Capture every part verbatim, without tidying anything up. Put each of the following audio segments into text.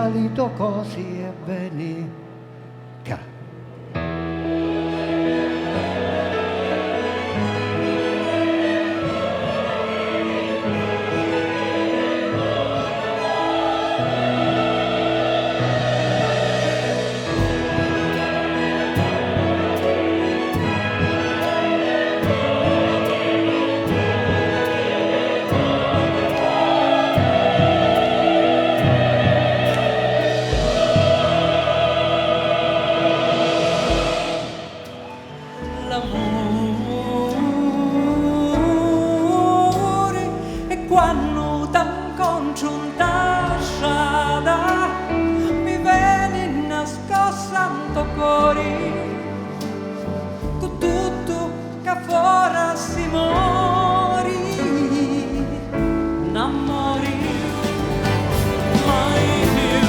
Li to cosi e veni ca. L'amuri è quannu t'incontru nta strada, mi veni na scossa nto cori, cu tuttu ca fora si mori. N'amuri mai più,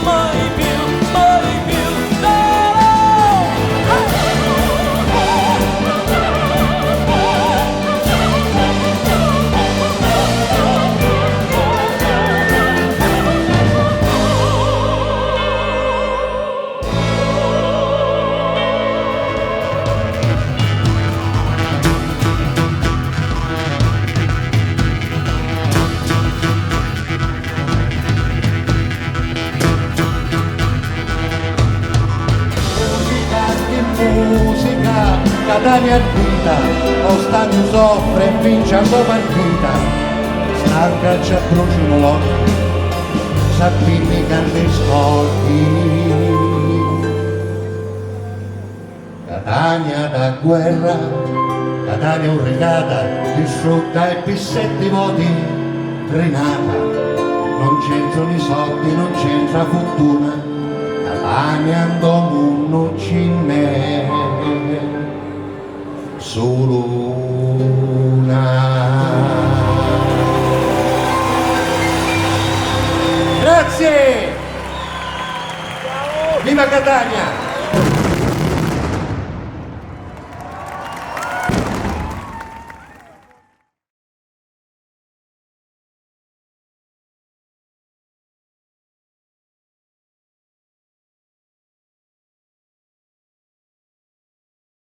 mai più, mai più, no! Musica di musica, Catania è vita, lo stadio soffre e vince la sua partita, stanca ci bruciano l'occhi, sappiamo che ne scordi. Catania da guerra, Catania urricata, distrutta e pi setti voti rinata. Non c'entrano i soldi, non c'entra fortuna, Catania ndo munnu ci n'è sulu una. Grazie! Viva Catania!